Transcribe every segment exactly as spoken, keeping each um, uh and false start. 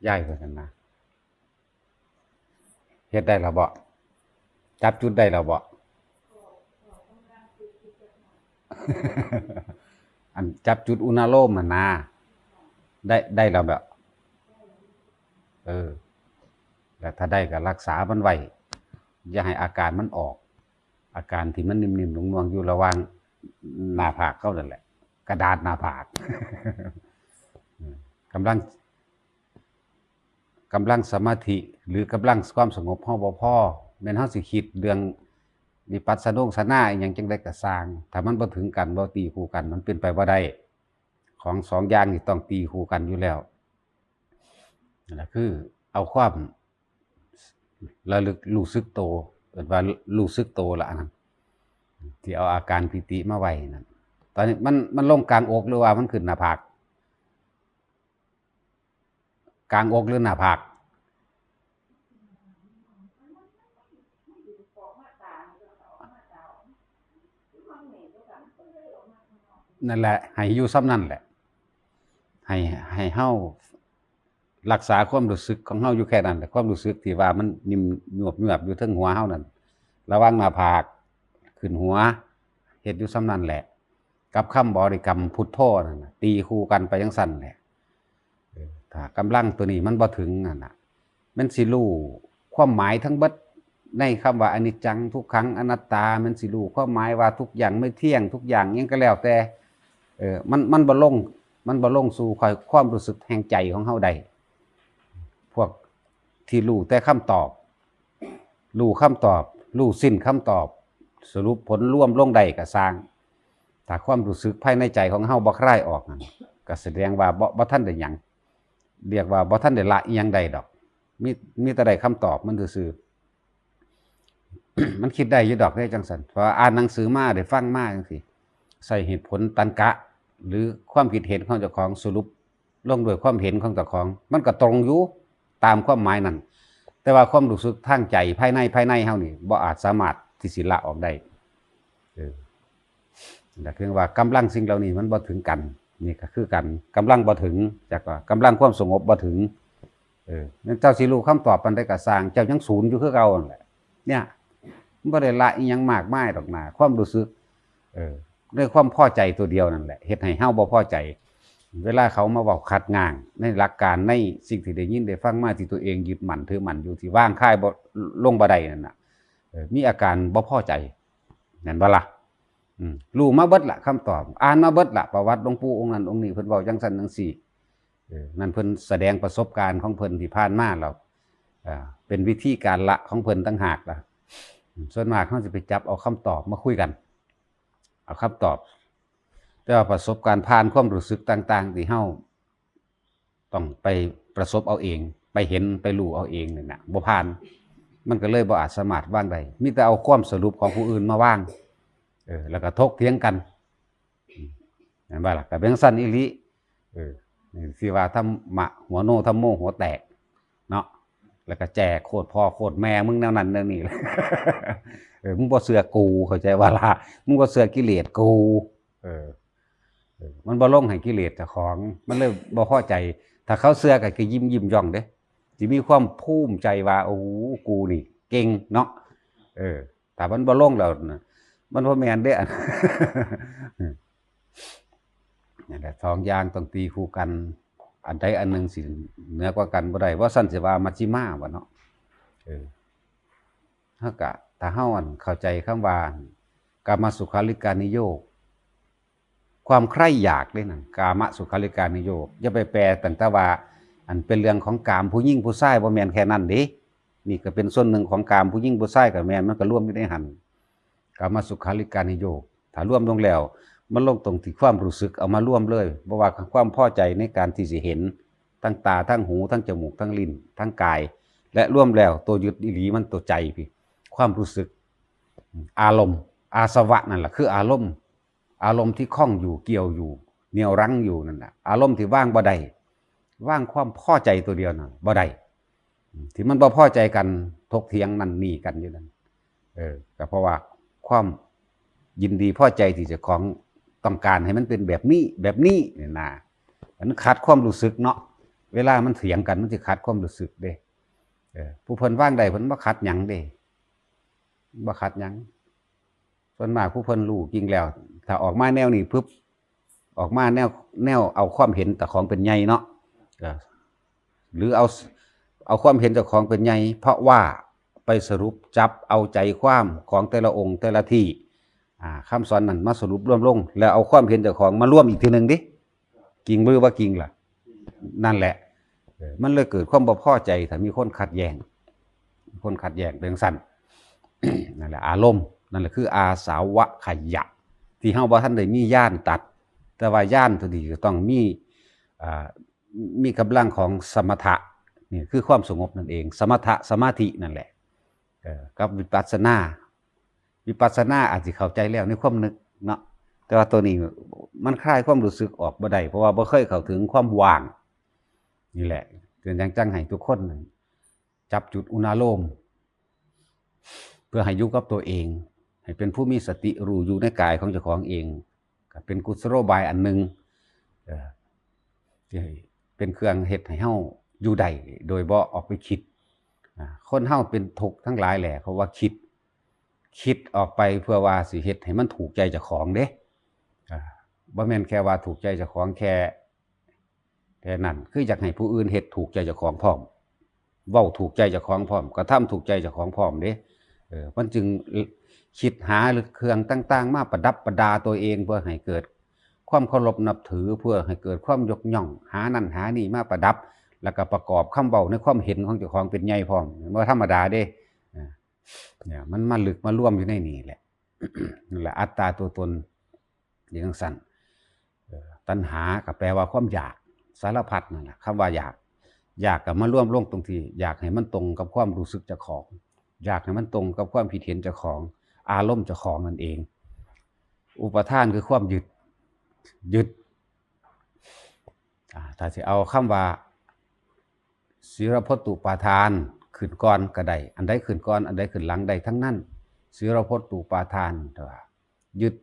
ยายว่าซั่นนะ เฮ็ดได้แล้วบ่ จับจุดได้แล้วบ่ อันจับจุดอุณาโลมหั่นนะ ได้ ได้แล้วบ่ เออ แล้วถ้าได้ก็รักษามันไว้ อย่าให้อาการมันออก อาการที่มันนิ่มๆหน่วงๆอยู่ระหว่างหน้าผากเฮานั่นแหละ กระดาษหน้าผาก กำลัง กำลังสมาธิ หรือกำลังความสงบเฮาบ่พอ แม่นเฮาสิคิดเรื่องวิปัสสนงสนาอิหยังจั่งใดก็ซ่าง ถ้ามันบ่ถึงกัน บ่ตีคู่กัน มันเป็นไปบ่ได้ ของสองอย่างนี่ต้องตีคู่กันอยู่แล้ว นั่นแหละคือเอาความระลึกรู้สึกโต เอิ้นว่ารู้สึกโตละอันนั้น ที่เอาอาการปีติมาไว้นั่น ตอนนี้มัน มันลงกลางอกหรือว่ามันขึ้นหน้าผาก กลางอกหรือหน้าผาก นั่นแหละ ให้อยู่ส่ำนั่นแหละ ให้ ให้เฮารักษาความรู้สึกของเฮาอยู่แค่นั้นแหละ ความรู้สึกที่ว่ามันนิ่มยวบๆอยู่เทิงหัวเฮานั่น ระหว่างหน้าผากขึ้นหัว เฮ็ดอยู่ส่ำนั่นแหละ กับคำบริกรรมพุทโธนั่นน่ะ ตีคู่กันไปจั่งซั่นแหละ เออ ถ้ากำลังตัวนี้มันบ่ถึงนั่นน่ะ มันสิรู้ความหมายทั้งเบิด ในคำว่าอนิจจัง ทุกขัง อนัตตา มันสิรู้ความหมายว่าทุกอย่างไม่เที่ยง ทุกอย่างหยังก็แล้วแต่ เออ มัน มันบ่ลง มันบ่ลงสู่ความรู้สึกแห่งใจของเฮาได้ พวกที่รู้แต่คำตอบ รู้คำตอบ รู้สิ้นคำตอบ สรุปผลรวมลงได้ก็ซ่าง ถ้าความรู้สึกภายในใจของเฮาบ่คลายออกนั่น ก็แสดงว่าบ่ บ่ทันได้หยัง เรียกว่าบ่ทันได้ละอิหยังได้ดอก มี มีแต่ได้คำตอบมันซื่อๆ มันคิดได้อยู่ดอกเด้จั่งซั่น เพราะว่าอ่านหนังสือมา ได้ฟังมาจั่งซี้ ใช้เหตุผลตรรกะ หรือความคิดเห็นของเจ้าของสรุปลงด้วยความเห็นของเจ้าของ มันก็ตรงอยู่ตามความหมายนั่น แต่ว่าความรู้สึกทางใจภายใน ภายในเฮานี่บ่อาจสามารถที่สิละออกได้ เออ แต่เพียงว่ากำลังสิ่งเหล่านี้มันบ่ถึงกัน นี่ก็คือกัน กำลังบ่ถึง จากว่ากำลังความสงบบ่ถึง เออ นั่นเจ้าสิรู้คำตอบปานใดก็ซ่าง เจ้ายังศูนย์อยู่คือเก่านั่นแหละ เนี่ย มันบ่ได้ละอิหยังมากมายดอกนะ ความรู้สึก เออ ด้วยความพอใจตัวเดียวนั่นแหละ เฮ็ดให้เฮาบ่พอใจ เวลาเขามาเว้าคัดง้าง ในหลักการ ในสิ่งที่ได้ยินได้ฟังมา ที่ตัวเองยึดมั่นถือมั่นอยู่ ที่วางคายบ่ลงบ่ได้นั่นน่ะ เออ มีอาการบ่พอใจ แม่นบ่ล่ะ อืม รู้มาเบิดละคำตอบ อ่านมาเบิดละประวัติหลวงปู่องค์นั้นองค์นี้ เพิ่นเว้าจั่งซั่นจั่งซี้ เออ นั่นเพิ่นแสดงประสบการณ์ของเพิ่นที่ผ่านมาแล้ว อ่า เป็นวิธีการละของเพิ่นต่างหากล่ะ อืม ส่วนมากเฮาสิไปจับเอาคำตอบมาคุยกัน เอาคำตอบ แต่ว่าประสบการณ์ผ่านความรู้สึกต่างๆ ที่เฮาต้องไปประสบเอาเอง ไปเห็น ไปรู้เอาเองนี่น่ะ บ่ผ่าน มันก็เลยบ่อาจสามารถวางได้ มีแต่เอาความสรุปของผู้อื่นมาวาง เออ แล้วก็ถกเถียงกัน อืม แม่นบ่ล่ะ ก็เป็นจั่งซั่นอีหลี เออ นี่สิว่าธรรมะหัวโน ธัมโมหัวแตก เนาะ แล้วก็แจกโคตรพ่อโคตรแม่มึงแนวนั้นแนวนี้ เออ มึงบ่เชื่อกู เข้าใจบ่ล่ะ มึงบ่เชื่อกิเลสกู เออ เออ มันบ่ลงให้กิเลสเจ้าของ มันเลยบ่พอใจ ถ้าเขาเชื่อก็คือยิ้มยิ้มย่องเด้ สิมีความภูมิใจว่า โอ้โห กูนี่เก่งเนาะ เออ ถ้ามันบ่ลงแล้วนะ มันบ่แม่นเด้ อัน นั่นแหละ สองอย่างต้องตีคู่กัน อันใดอันหนึ่งสิเหนือกว่ากันบ่ได้ ว่าซั่นสิว่ามัชฌิมาบ่เนาะ เออ เฮากะ ถ้าเฮาอันเข้าใจคำว่า กามสุขาริการนิโยค ความใคร่อยากเด้นั่น กามสุขาริการนิโยค อย่าไปแปลตั้งแต่ว่า อันเป็นเรื่องของกามผู้หญิงผู้ชาย บ่แม่นแค่นั้นเด้ นี่ก็เป็นส่วนหนึ่งของกามผู้หญิงผู้ชายก็แม่น มันก็รวมอยู่ในหั่น กามสุขาริการนิโยค ถ้ารวมลงแล้ว มันลงตรงที่ความรู้สึกเอามารวมเลย บ่ว่าความพอใจในการที่สิเห็น ทั้งตา ทั้งหู ทั้งจมูก ทั้งลิ้น ทั้งกาย และรวมแล้วตัวยึดอีหลีมันตัวใจพี้ ความรู้สึก อารมณ์ อาสวะนั่นแหละคืออารมณ์ อารมณ์ที่ข้องอยู่เกี่ยวอยู่ เหนี่ยวรั้งอยู่นั่นน่ะ อารมณ์ที่วางบ่ได้ วางความพอใจตัวเดียวนั่นบ่ได้ ที่มันบ่พอใจกัน ถกเถียงนั่นนี่กันอยู่นั่น เออ ก็เพราะว่าความยินดีพอใจที่เจ้าของต้องการให้มันเป็นแบบนี้ แบบนี้นี่นะ มันขัดความรู้สึกเนาะ เวลามันเถียงกันมันสิขัดความรู้สึกเด้ เออ ผู้เพิ่นวางได้เพิ่นบ่ขัดหยังเด้ บ่ขัดหยัง ส่วนมากผู้เพิ่นรู้จริงแล้ว ถ้าออกมาแนวนี้ปุ๊บ ออกมาแนว แนวเอาความเห็นแต่ของเป็นใหญ่เนาะ เออ หรือเอา เอาความเห็นเจ้าของเป็นใหญ่ เพราะว่าไปสรุปจับเอาใจความของแต่ละองค์แต่ละที่ อ่า คำสอนนั้นมาสรุปรวมลง แล้วเอาความเห็นเจ้าของมารวมอีกทีหนึ่งดิ จริงหรือว่าจริงล่ะ นั่นแหละ เออ มันเลยเกิดความบ่พอใจ ถ้ามีคนขัดแย้ง คนขัดแย้งเป็นจั่งซั่น นั่นแหละ อารมณ์ นั่นแหละคืออาสวะขยะ ที่เฮาบ่ทันได้มีญาณตัด แต่ว่าญาณตัวนี้จะต้องมี อ่า มีกำลังของสมถะ นี่คือความสงบนั่นเอง สมถะสมาธินั่นแหละ เออ กับวิปัสสนา วิปัสสนาอาจสิเข้าใจแล้วในความนึกเนาะ แต่ว่าตัวนี้มันคลายความรู้สึกออกบ่ได้ เพราะว่าบ่เคยเข้าถึงความว่าง นี่แหละ เป็นจั่งจั่งให้ทุกคนจับจุดอุณาโลม เพื่อให้อยู่กับตัวเอง ให้เป็นผู้มีสติรู้อยู่ในกายของเจ้าของเอง ก็เป็นกุศโลบายอันหนึ่ง เอ่อ ที่เป็นเครื่องเฮ็ดให้เฮาอยู่ได้โดยบ่ออกไปคิด อ่า คนเฮาเป็นทุกข์ทั้งหลายแหละ เพราะว่าคิด คิดออกไปเพื่อว่าสิเฮ็ดให้มันถูกใจเจ้าของเด้ อ่า บ่แม่นแค่ว่าถูกใจเจ้าของแค่ แค่นั้น คืออยากให้ผู้อื่นเฮ็ดถูกใจเจ้าของพร้อม เว้าถูกใจเจ้าของพร้อม กระทำถูกใจเจ้าของพร้อมเด้ เออ มันจึงคิดหาเครื่องต่างๆ มาประดับประดาตัวเอง เพื่อให้เกิดความเคารพนับถือ เพื่อให้เกิดความยกย่อง หานั่นหานี่มาประดับ แล้วก็ประกอบคำเว้าในความเห็นของเจ้าของเป็นใหญ่พร้อม บ่ธรรมดาเด้ อ่า เนี่ย มันมาลึกมารวมอยู่ในนี่แหละ นั่นแหละ อัตตาตัวตน อย่างจั่งซั่น เอ่อ ตัณหาก็แปลว่าความอยาก สารพัดนั่นแหละ คำว่าอยาก อยากก็มารวมลงตรงที่ อยากให้มันตรงกับความรู้สึกเจ้าของ อยากให้มันตรงกับความคิดเห็นเจ้าของ อารมณ์เจ้าของนั่นเอง อุปาทานคือความยึด ยึด อ่า ถ้าสิเอาคำว่า สีลพจน์อุปาทานขึ้นก่อนก็ได้ อันใดขึ้นก่อน อันใดขึ้นหลังได้ทั้งนั้น สีลพจน์อุปาทาน แต่ว่ายึด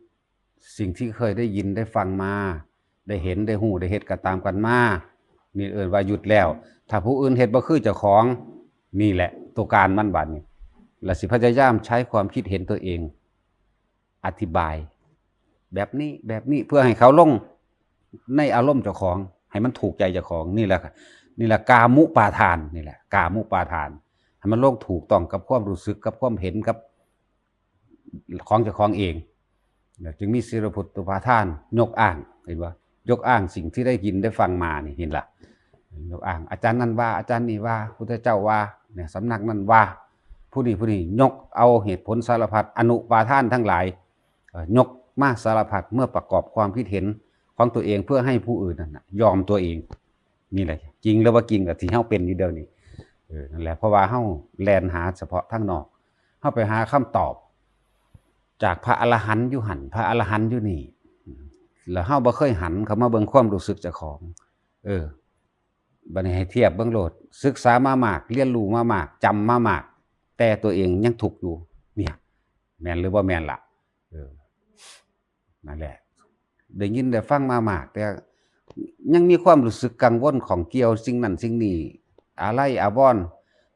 สิ่งที่เคยได้ยินได้ฟังมา ได้เห็นได้ฮู้ได้เฮ็ดก็ตามกันมา นี่เอิ้นว่ายึดแล้ว ถ้าผู้อื่นเฮ็ดบ่คือเจ้าของ นี่แหละตัวการมันบัดนี้ และสิพยายามใช้ความคิดเห็นตัวเอง อธิบาย แบบนี้ แบบนี้ เพื่อให้เขาลงในอารมณ์เจ้าของ ให้มันถูกใจเจ้าของ นี่แหละ นี่แหละกามุปาทาน นี่แหละ กามุปาทาน ให้มันลงถูกต้องกับความรู้สึก กับความเห็น กับของเจ้าของเอง จึงมีสีลพจน์อุปาทาน ยกอ้าง เห็นบ่ ยกอ้างสิ่งที่ได้ยินได้ฟังมานี่ เห็นล่ะ ยกอ้าง อาจารย์นั่นว่า อาจารย์นี่ว่า พุทธเจ้าว่า เนี่ย สำนักนั่นว่า ผู้นี้ผู้นี้ ยกเอาเหตุผลสารพัด อนุปาทานทั้งหลาย เอ่อ ยกมาสารพัด เมื่อประกอบความคิดเห็นของตัวเอง เพื่อให้ผู้อื่นนั่นน่ะยอมตัวเอง นี่แหละ จริงหรือว่าจริงกับที่เฮาเป็นอยู่เดี๋ยวนี้ เออ นั่นแหละ เพราะว่าเฮาแล่นหาเฉพาะทางนอก เฮาไปหาคำตอบ จากพระอรหันต์อยู่หั่น พระอรหันต์อยู่นี่ แล้วเฮาบ่เคยหันเข้ามาเบิ่งความรู้สึกเจ้าของ เออ บัดนี้ให้เทียบเบิ่งโลด ศึกษามามาก เรียนรู้มามาก จำมามาก แต่ตัวเองยังทุกข์อยู่ เนี่ย แม่นหรือบ่แม่นล่ะ เออ นั่นแหละ ได้ยินได้ฟังมามาก แต่ยังมีความรู้สึกกังวลข้องเกี่ยวสิ่งนั้นสิ่งนี้ อาลัยอาวรณ์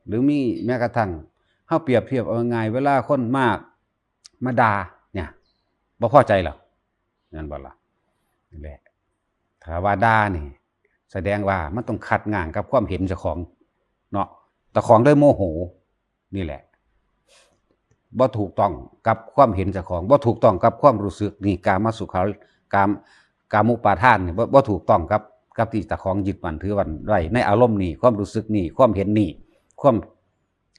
หรือมีแม้กระทั่ง เฮาเปรียบเทียบเอาง่ายๆ เวลาคนมา มาด่าเนี่ย บ่พอใจเหรอ นั่นบ่ล่ะ นั่นแหละ ถ้าว่าด่านี่ แสดงว่ามันต้องขัดง้างกับความเห็นเจ้าของเนาะ เจ้าของเลยโมโห นี่แหละ บ่ถูกต้องกับความเห็นเจ้าของ บ่ถูกต้องกับความรู้สึก นี่กามสุขา กาม กามุปาทานนี่ บ่ บ่ถูกต้องกับ กับที่เจ้าของยึดมั่นถือมั่นไว้ ในอารมณ์นี่ ความรู้สึกนี่ ความเห็นนี่ ความ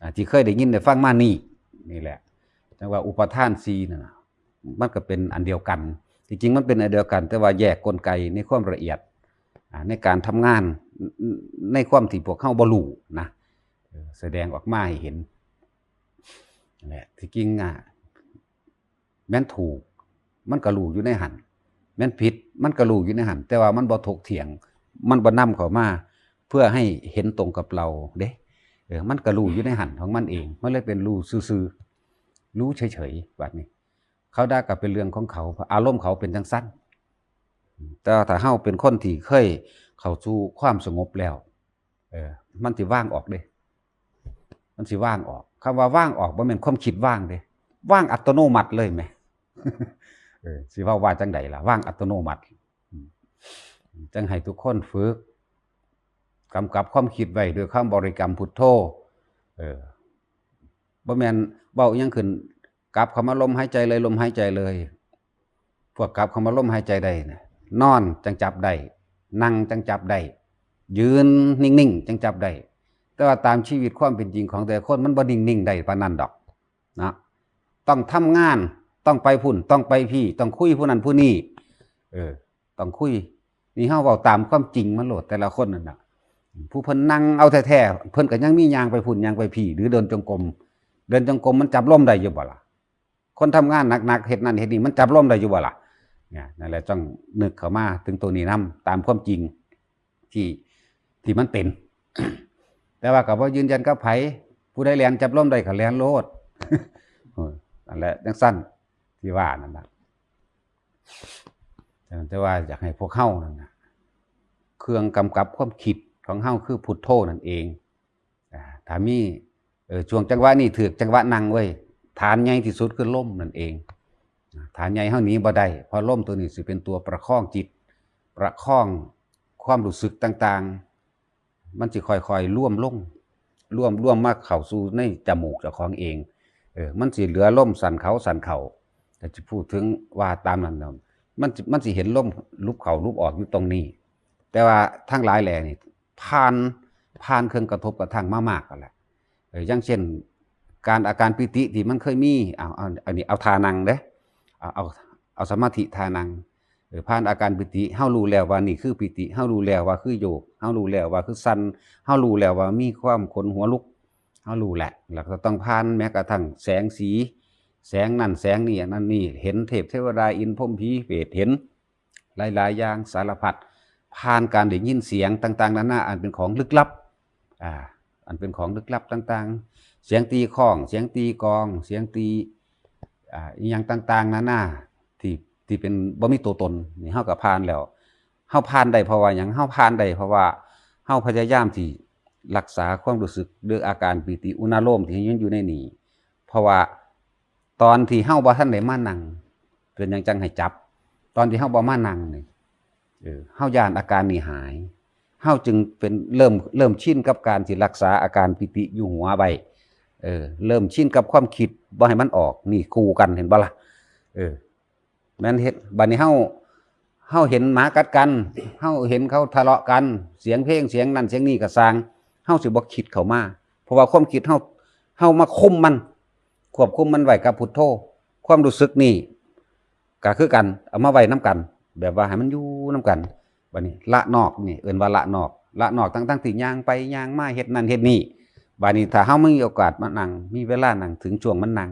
อ่า ที่เคยได้ยินได้ฟังมานี่ นี่แหละ จั่งว่าอุปาทานสี่นั่นน่ะ มันก็เป็นอันเดียวกัน ที่จริงมันเป็นอันเดียวกัน แต่ว่าแยกกลไกในความละเอียด อ่า ในการทำงาน ในความที่พวกเฮาบ่รู้นะ เออ แสดงออกมาให้เห็น นั่นแหละ ที่จริงอ่ะ แม่นถูก มันก็รู้อยู่ในหั่น แม่นผิด มันก็รู้อยู่ในหั่น แต่ว่ามันบ่ถกเถียง มันบ่นำเข้ามา เพื่อให้เห็นตรงกับเราเด้ เออ มันก็รู้อยู่ในหั่นของมันเอง มันเลยเป็นรู้ซื่อๆ รู้เฉยๆ บัดนี้ เขาด่าก็เป็นเรื่องของเขา อารมณ์เขาเป็นจั่งซั่น แต่ว่าถ้าเฮาเป็นคนที่เคยเข้าสู่ความสงบแล้ว เออ มันสิว่างออกเด้ มันสิว่างออก คำว่าวางออกบ่แม่นความคิดวางเด้ วางอัตโนมัติเลยแหม เออ สิเว้าว่าจั่งใดล่ะ วางอัตโนมัติ อืม จั่งให้ทุกคนฝึก กำกับความคิดไว้ด้วยคำบริกรรมพุทโธ เออ บ่แม่นเว้าอิหยังขึ้น กลับเข้ามาลมหายใจเลย ลมหายใจเลย พวกกลับเข้ามาลมหายใจได้นะ นอนจั่งจับได้ นั่งจั่งจับได้ ยืนนิ่งๆจั่งจับได้ แต่ว่าตามชีวิตความเป็นจริงของแต่ละคนมันบ่นิ่งๆได้ปานนั้นดอกนะ ต้องทำงาน ต้องไปพุ้น ต้องไปพี้ ต้องคุยผู้นั้นผู้นี้ เออ ต้องคุย นี่เฮาเว้าตามความจริงมันโลด แต่ละคนนั่นน่ะ ผู้เพิ่นนั่งเอาแท้ๆ เพิ่นก็ยังมีย่างไปพุ้นย่างไปพี้ หรือเดินจงกรม เดินจงกรมมันจับลมได้อยู่บ่ล่ะ คนทำงานหนักๆ เฮ็ดนั่นเฮ็ดนี่มันจับลมได้อยู่บ่ล่ะ เนี่ย นั่นแหละต้องนึกเข้ามาถึงตัวนี้นำ ตามความจริงที่ ที่มันเป็น แต่ว่าก็บ่ยืนยันกับไผ ผู้ใดแล่นจับลมได้ก็แล่นโลด เออ นั่นแหละจั่งซั่น ที่ว่านั่นน่ะ แต่ว่าอยากให้พวกเฮานั่นน่ะ เครื่องกำกับความคิดของเฮาคือพุทโธนั่นเอง อ่า ถ้ามี เออ ช่วงจังหวะนี้ถืกจังหวะนั่งเว้ย ฐานใหญ่ที่สุดคือลมนั่นเอง อ่า ฐานใหญ่เฮาหนีบ่ได้ เพราะลมตัวนี้สิเป็นตัวประคองจิต ประคองความรู้สึกต่างๆ มันสิค่อยๆรวมลง รวม รวมมาเข้าสู่ในจมูกเจ้าของเอง เออ มันสิเหลือลมสั่นเขาสั่นเขา แต่จะพูดถึงว่าตามนั้นเนาะ มันสิ มันสิเห็นลมลุบเข้าลุบออกอยู่ตรงนี้ แต่ว่าทั้งหลายแหล่นี่ ผ่าน ผ่านเครื่องกระทบกระทั่งมามากแล้วแหละ เออ อย่างเช่น การอาการปีติที่มันเคยมี เอา เอา อันนี้เอาท่านั่งเด้ เอา เอา เอาสมาธิท่านั่ง เออ ผ่านอาการปีติ เฮารู้แล้วว่านี่คือปีติ เฮารู้แล้วว่าคือโยก เฮารู้แล้วว่าคือสั่น เฮารู้แล้วว่ามีความขนหัวลุก เฮารู้แหละ แล้วก็ต้องผ่านแม้กระทั่งแสงสี แสงนั่นแสงนี่ อันนั้นนี่ เห็นเทพเทวดา อินทร์พรหมผีเปรต เห็น หลายๆอย่างสารพัด ผ่านการได้ยินเสียงต่างๆนานา อันเป็นของลึกลับ อ่า อันเป็นของลึกลับต่างๆ เสียงตีค้อง เสียงตีกลอง เสียงตี อ่า อิหยังต่างๆนานา ที่ ที่เป็นบ่มีตัวตน นี่เฮาก็ผ่านแล้ว เฮาผ่านได้เพราะว่าหยัง เฮาผ่านได้เพราะว่าเฮาพยายามที่รักษาความรู้สึกด้วยอาการปีติอุณาโลมที่มันอยู่ในนี้ เพราะว่าตอนที่เฮาบ่ทันได้มานั่ง เป็นหยังจั่งให้จับ ตอนที่เฮาบ่มานั่งนี่ เออ เฮาย้านอาการนี้หาย เฮาจึงเป็น เริ่ม เริ่มชินกับการที่รักษาอาการปีติอยู่หัวไว้ เออ เริ่มชินกับความคิดบ่ให้มันออก นี่คู่กัน เห็นบ่ล่ะ เออ แม่นเฮ็ด บัดนี้เฮา เฮาเห็นหมากัดกัน เฮาเห็นเขาทะเลาะกัน เสียงเพลง เสียงนั่นเสียงนี่ก็ซ่าง เฮาสิบ่คิดเข้ามา เพราะว่าความคิดเฮา เฮามาคุมมัน ควบคุมมันไว้กับพุทโธ ความรู้สึกนี่ก็คือกัน เอามาไว้นำกัน แบบว่าให้มันอยู่นำกัน บัดนี้ละนอกนี่ เอิ้นว่าละนอก ละนอกทั้งๆที่ย่างไปย่างมา เฮ็ดนั่นเฮ็ดนี่ บัดนี้ถ้าเฮามีโอกาสมานั่ง มีเวลานั่ง ถึงช่วงมันนั่ง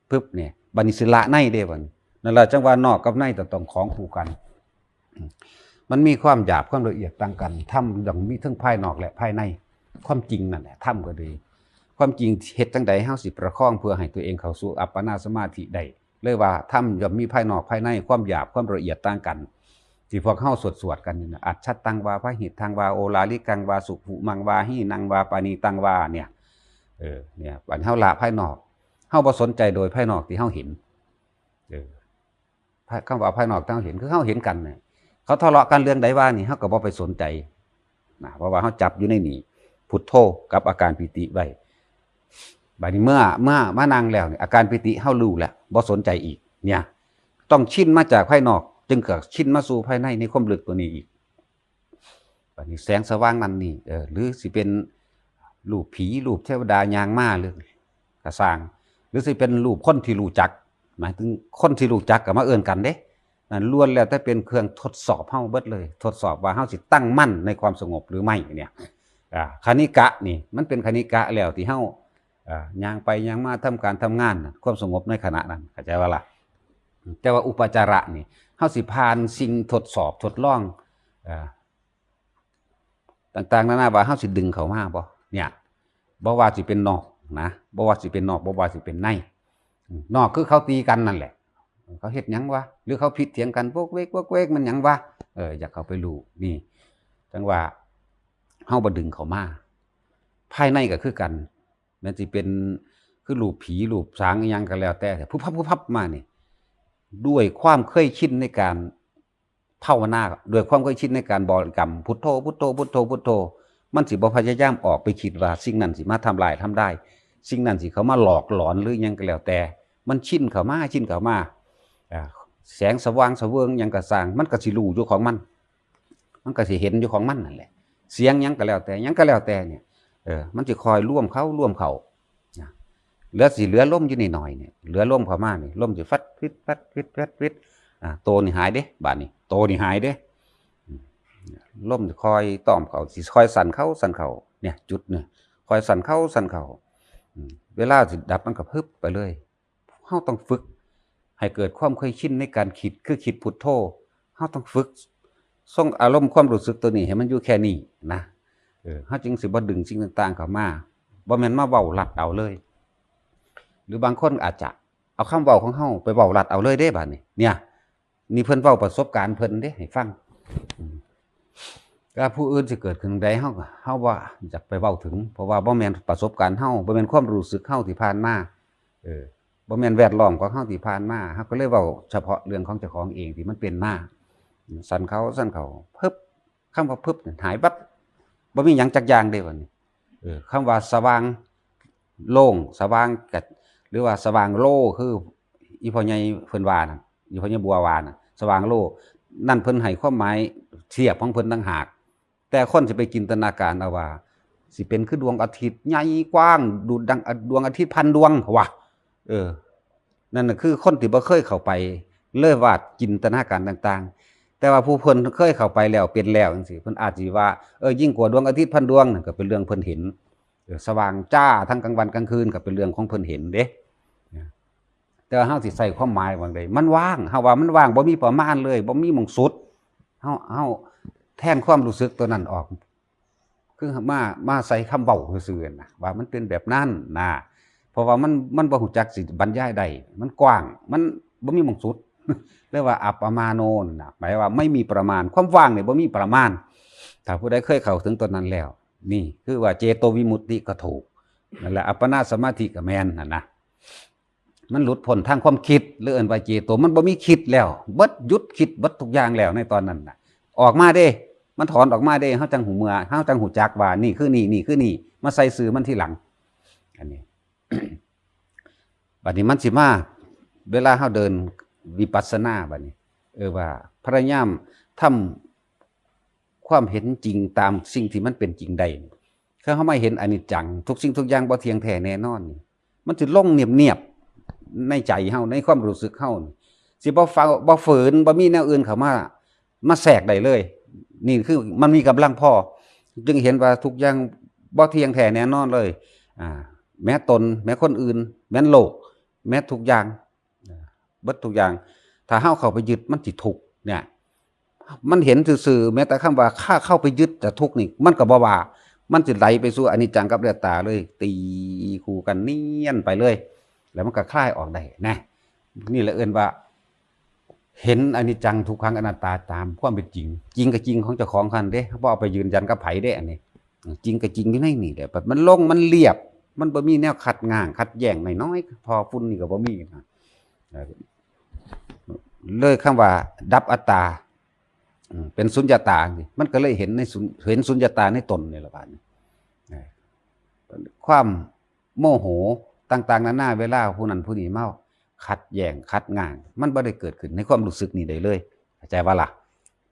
ปึ๊บเนี่ย บัดนี้สิละในเด้บัดนี้ นั่นล่ะจั่งว่านอกกับในต้องของคู่กัน มันมีความหยาบความละเอียดต่างกัน ธรรมย่อมมีทั้งภายนอกและภายใน ความจริงนั่นแหละ ธรรมก็ดี ความจริงเฮ็ดจั่งใดเฮาสิประคองเพื่อให้ตัวเองเข้าสู่อัปปนาสมาธิได้ เลยว่าธรรมย่อมมีภายนอกภายใน ความหยาบความละเอียดต่างกัน ที่พวกเฮาสวดๆกันนี่นะ อัจฉัตตังวา พหิตตังวา โอลาลิกังวา สุขุมังวา หีนังวา ปานีตังวา เนี่ย เออ เนี่ย อันเฮาละภายนอก เฮาบ่สนใจโดยภายนอกที่เฮาเห็น เออ ภาย คำว่าภายนอกที่เฮาเห็น คือเฮาเห็นกันเนี่ย เขาทะเลาะกันเรื่องใดว่านี่ เฮาก็บ่ไปสนใจนะ เพราะว่าเฮาจับอยู่ในนี่ พุทโธกับอาการปีติไว้ บัดนี้เมื่อ เมื่อมานั่งแล้วเนี่ย อาการปีติเฮารู้แล้ว บ่สนใจอีก เนี่ย ต้องชินมาจากภายนอก จึงเกิดชินมาสู่ภายใน ในความลึกตัวนี้อีก บัดนี้แสงสว่างนั่นนี่ เออ หรือสิเป็นรูปผี รูปเทวดาย่างมา หรือก็ซ่าง หรือสิเป็นรูปคนที่รู้จัก หมายถึงคนที่รู้จักก็มาเอิ้นกันเด้ นั่นล้วนแล้วแต่เป็นเครื่องทดสอบเฮาเบิดเลย ทดสอบว่าเฮาสิตั้งมั่นในความสงบหรือไม่เนี่ย อ่า คณิกะนี่ มันเป็นคณิกะแล้วที่เฮา อ่า ย่างไปย่างมา ทำการทำงานน่ะ ความสงบในขณะนั้น เข้าใจบ่ล่ะ แต่ว่าอุปจาระนี่ เฮาสิผ่านสิ่งทดสอบทดลอง อ่า ต่างๆนานาว่าเฮาสิดึงเข้ามาบ่ เนี่ย บ่ว่าสิเป็นนอกนะ บ่ว่าสิเป็นนอก บ่ว่าสิเป็นใน นอกคือเขาตีกันนั่นแหละ เขาเฮ็ดหยังวะ หรือเขาผิดเถียงกัน โวกเวก โวกเวก มันหยังวะ เออ อยากเข้าไปรู้ นี่ จั่งว่า เฮาบ่ดึงเข้ามา ภายในก็คือกัน แม้นสิเป็นคือรูปผีรูปสางอิหยังก็แล้วแต่ พุบพับพุบพับมานี่ ด้วยความเคยชินในการภาวนา ด้วยความเคยชินในการบริกรรม พุทโธ พุทโธ พุทโธ พุทโธ มันสิบ่พยายามออกไปคิดว่าสิ่งนั้นสิมาทำลายทำลาย สิ่งนั้นสิเข้ามาหลอกหลอนหรือหยังก็แล้วแต่ มันชินเข้ามา ชินเข้ามา อ่า แสงสว่างสะเวิงหยังก็ซ่าง มันก็สิรู้อยู่ของมัน มันก็สิเห็นอยู่ของมันนั่นแหละ เสียงหยังก็แล้วแต่ หยังก็แล้วแต่เนี่ย เออ มันสิคอยรวมเข้า รวมเข้า นะ เหลือสิเหลือลมอยู่นิดหน่อยเนี่ย เหลือลมเข้ามานี่ ลมสิฟัดฟิด ฟัดฟิด ฟัดฟิด อ่า โตนี่หายเด้ บาดนี้ โตนี่หายเด้ อืม ลมสิคอยต้อมเข้า สิคอยสั่นเข้า สั่นเข้า เนี่ย จุดเนี่ย คอยสั่นเข้า สั่นเข้า อืม เวลาสิดับมันก็พึบไปเลย เฮาต้องฝึกให้เกิดความเคยชินในการคิด คือคิดพุทโธ เฮาต้องฝึกทรงอารมณ์ความรู้สึกตัวนี้ให้มันอยู่แค่นี้นะ เออ เฮาจึงสิบ่ดึงสิ่งต่างๆเข้ามา บ่แม่นมาเว้าลัดเอาเลย หรือบางคนอาจจะเอาคำเว้าของเฮาไปเว้าลัดเอาเลยเด้ บาดนี้ เนี่ย นี่เพิ่นเว้าประสบการณ์เพิ่นเด้ให้ฟัง อืม ก็ผู้อื่นสิเกิดขึ้นใด เฮาก็ เฮาบ่อยากไปเว้าถึง เพราะว่าบ่แม่นประสบการณ์เฮา บ่แม่นความรู้สึกเฮาที่ผ่านมา เออ บ่แม่นแวดล้อมของเฮาที่ผ่านมา เฮาก็เลยเว้าเฉพาะเรื่องของเจ้าของเองที่มันเป็นมา สั่นเข้า สั่นเข้า พึบ คำว่าพึบเนี่ยหายวับ บ่มีหยังจักอย่างเด้ บาดนี้ เออ คำว่าสว่างโล่ง สว่างกะ หรือว่าสว่างโล่ คืออีพ่อใหญ่เพิ่นว่านั่น อีพ่อใหญ่บัวว่านั่น สว่างโล่ นั่นเพิ่นให้ความหมายเทียบของเพิ่นต่างหาก แต่คนสิไปจินตนาการเอาว่า สิเป็นคือดวงอาทิตย์ใหญ่กว้าง ดุจดังดวงอาทิตย์พันดวง ว่า เออ นั่นน่ะคือคนที่บ่เคยเข้าไป เลยว่าจินตนาการต่างๆ แต่ว่าผู้เพิ่นเคยเข้าไปแล้ว เป็นแล้วจังซี้ เพิ่นอาจสิว่า เออ ยิ่งกว่าดวงอาทิตย์พันดวงนั่นก็เป็นเรื่องเพิ่นเห็น เออ สว่างจ้าทั้งกลางวันกลางคืนก็เป็นเรื่องของเพิ่นเห็นเด้ แต่ว่าเฮาสิใส่ความหมายว่าใด มันว่าง เฮาว่ามันว่าง บ่มีประมาณเลย บ่มีหม่องสุด เฮา เฮาแทนความรู้สึกตัวนั้นออก คือมา มาใส่คำเว้าซื่อๆนะ ว่ามันเป็นแบบนั้นนะ เพราะว่ามัน มันบ่ฮู้จักสิบรรยายได้ มันกว้าง มันบ่มีหม่องสุด เรียกว่าอัปปมาโนนะ หมายว่าไม่มีประมาณ ความว่างเนี่ยบ่มีประมาณ ถ้าผู้ใดเคยเข้าถึงตอนนั้นแล้ว นี่คือว่าเจโตวิมุตติก็ถูก นั่นแหละ อัปปนาสมาธิก็แม่นหั่นนะ มันหลุดพ้นทางความคิด หรือเอิ้นว่าเจโต มันบ่มีคิดแล้ว เบิด หยุดคิดเบิดทุกอย่างแล้วในตอนนั้นน่ะ ออกมาเด้ มันถอนออกมาเด้ เฮาจั่งฮู้เมื่อ เฮาจั่งฮู้จักว่านี่คือนี่ นี่คือนี่ มาใส่ชื่อมันทีหลัง อันนี้ บัดนี้มันสิมา เวลาเฮาเดินวิปัสสนาบัดนี้ เออ ว่าพยายามทำความเห็นจริงตามสิ่งที่มันเป็นจริงได้ คือเฮามาเห็นอนิจจัง ทุกสิ่งทุกอย่างบ่เที่ยงแท้แน่นอนนี่ มันสิลงเนียบๆในใจเฮา ในความรู้สึกเฮานี่ สิบ่ฟ้าว บ่ฝืน บ่มีแนวอื่นเข้ามา มาแทรกได้เลย นี่คือมันมีกำลังพอ จึงเห็นว่าทุกอย่างบ่เที่ยงแท้แน่นอนเลย อ่า แม้ตน แม้คนอื่น แม้โลก แม้ทุกอย่าง เบิดทุกอย่าง ถ้าเฮาเข้าไปยึดมันสิทุกข์เนี่ย มันเห็นซื่อๆ แม้แต่คำว่าข้าเข้าไปยึดแต่ทุกข์นี่ มันก็บ่ว่า มันสิไหลไปสู่อนิจจังกับอนัตตาเลย ตีคู่กันเนียนไปเลย แล้วมันก็คลายออกได้นะ นี่แหละเอิ้นว่า เห็นอนิจจังทุกขังอนัตตาตามความเป็นจริง จริงก็จริงของเจ้าของคันเด้ บ่เอาไปยืนยันกับไผเด้ อันนี้ จริงก็จริงอยู่ในนี่แหละ แบบมันโล่งมันเรียบ มันบ่มีแนวขัดง้างขัดแย้งน้อยๆ พอฝุ่นนี่ก็บ่มีนะ เลยคำว่าดับอัตตา อืม เป็นสุญญตานี่ มันก็เลยเห็นในสุญ เห็นสุญญตาในตนนี่แหละบาดนี้ เออ ความโมโหต่างๆนานา เวลาผู้นั้นผู้นี้มาขัดแย้งขัดง้าง มันบ่ได้เกิดขึ้นในความรู้สึกนี้ได้เลย เข้าใจบ่ล่ะ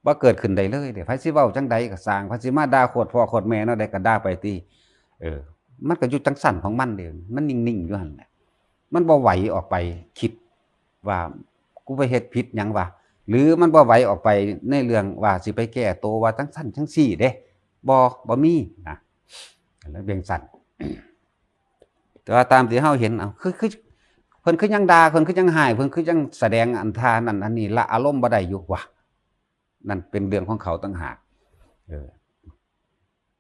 บ่เกิดขึ้นได้เลยเด้ ไผสิเว้าจั่งใดก็ซ่าง ไผสิมาด่าโคตรพ่อโคตรแม่แนวใดก็ด่าไปติ เออ มันก็อยู่จั่งซั่นของมันเด้ มันนิ่งๆอยู่หั่นแหละ มันบ่ไหวออกไปคิดว่า กูไปเฮ็ดผิดหยังวะ หรือมันบ่ไหวออกไปในเรื่องว่าสิไปแก้โตว่าจั่งซั่นจั่งซี้เด้ บ่ บ่มีนะ แล้วเป็นซั่น แต่ว่าตามที่เฮาเห็น เอ้า คือ คือ เพิ่นคือยังด่า เพิ่นคือยังฮ้าย เพิ่นคือยังแสดงอันท่านั้นอันนี้ ละอารมณ์บ่ได้อยู่วะ นั่นเป็นเรื่องของเขาต่างหาก เออ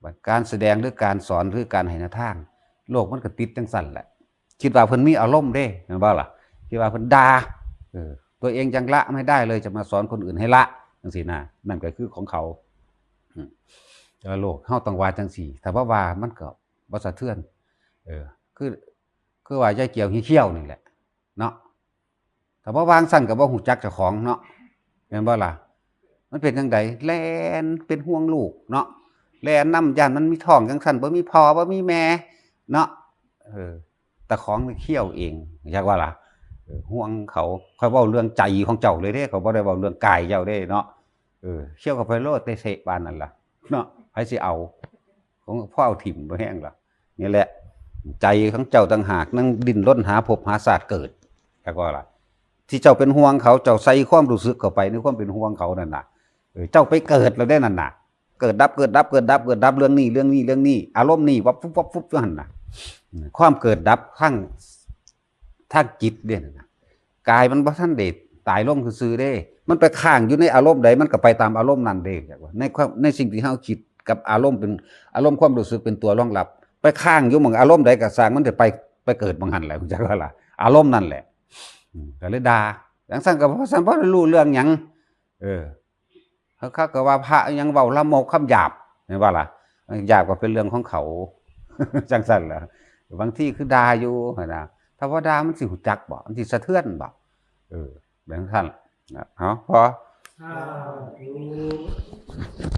ว่าการแสดงหรือการสอนหรือการให้แนวทาง โลกมันก็ติดจั่งซั่นแหละ คิดว่าเพิ่นมีอารมณ์เด้ แม่นบ่ล่ะ คิดว่าเพิ่นด่า เออ ตัวเองยังละไม่ได้เลย จะมาสอนคนอื่นให้ละ จั่งซี้นะ นั่นก็คือของเขา อืม แต่ว่าโลกเฮาต้องว่าจั่งซี้ ถ้าบ่ว่ามันก็ บ่สะเทือน เออ คือ คือว่ายายเกี่ยวเขี้ยวนี่แหละ เนาะ ถ้าบ่วางซั่นก็บ่ฮู้จักเจ้าของเนาะ แม่นบ่ล่ะ มันเป็นจั่งใด แล่นเป็นห่วงลูกเนาะ แล่นนำ ย่านมันมีท้องจั่งซั่น บ่มีพ่อ บ่มีแม่เนาะ เออ แต่ของมันเขี้ยวเอง จักว่าล่ะ เออ ห่วงเขา ข้อยเว้าเรื่องใจของเจ้าเลยเด้ ข้อยบ่ได้เว้าเรื่องกายเจ้าเด้เนาะ เออ เขี้ยวเข้าไปโลดเตะๆ ปานนั้นล่ะ เนาะ ไผสิเอา ของพ่อเอาถิ่มบ่แห้งล่ะ นี่แหละ ใจของเจ้าต่างหาก นั่งดิ้นรนหาภพหาชาติเกิด จักว่าล่ะ ที่เจ้าเป็นห่วงเขา เจ้าใส่ความรู้สึกเข้าไปในความเป็นห่วงเขานั่นน่ะ เออ เจ้าไปเกิดแล้วเด้นั่นน่ะ เกิดดับ เกิดดับ เกิดดับ เกิดดับ เรื่องนี้ เรื่องนี้ เรื่องนี้ อารมณ์นี้ วับฟุบ วับฟุบอยู่หั่นน่ะ อืม ความเกิดดับทั้ง ทางจิตเด้นั่นน่ะ กายมันบ่ทันได้ตายลงซื่อๆ เด้ มันไปค้างอยู่ในอารมณ์ใด มันก็ไปตามอารมณ์นั้นเด้ จักว่า ในความ ในสิ่งที่เฮาคิดกับอารมณ์เป็น อารมณ์ความรู้สึกเป็นตัวรองรับ ไปค้างอยู่หม่องอารมณ์ใดก็ซ่าง มันสิไป ไปเกิดหม่องหั่นแหละ จักว่าล่ะ อารมณ์นั่นแหละ อืม ก็เลยด่า จั่งซั่นก็บ่ซั่น บ่ได้รู้เรื่องหยัง เออ เขา เขาก็ว่าพระยังเว้าลามกคำหยาบ แม่นบ่ล่ะ หยาบก็เป็นเรื่องของเขา จั่งซั่นล่ะ บางทีคือด่าอยู่หั้นน่ะ ถ้าบ่ด่ามันสิฮู้จักบ่ มันสิสะเทือนบ่ เออ แบบนั้นน่ะ เอา พอ สาธุ